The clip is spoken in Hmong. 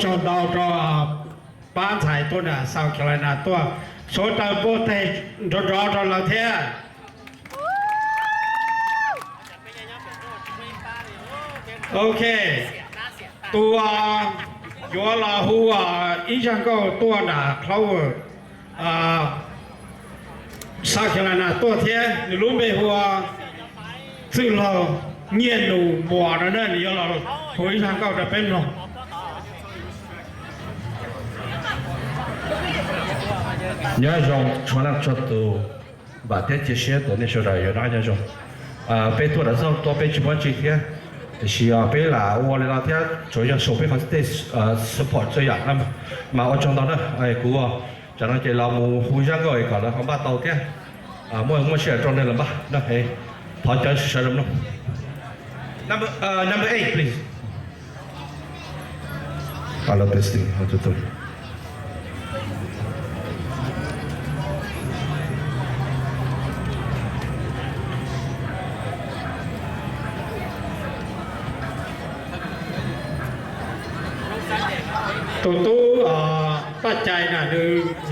Tsaug ntau rau pab ntxhais tuaj nram South Carolina tuaj, suav daws npuaj teg nrov nrov rau lawv thiab. Ok, tus yuav los hu ib zaj nkauj tuaj nram Clover, South Carolina tuaj thiab, nws lub npe hu ua Txwj Laug Nyiaj Nus Muas no na, nws yuav los hu ib zaj nkauj rau peb mloog. Nyob zoo txhua leej txhua tus, vam thiab cia siab tias nej sawv daws yuav noj nyob zoo. Peb tuaj nram zog tuaj peb tsis muaj tsi thiab, tiam sis peb lam ua li no thiab tsuas yog show peb qhov tej support txhua yam na, mas ua tsaug ntau na. Kuv tsam no ces los mus hu zaj nkauj kom lawv ho npaj tau thiab, muaj muaj sij hawm rau nej los npaj na. Thov caw sawv daws mloog. Number eight, please. Tus tub Paj Cai na, nws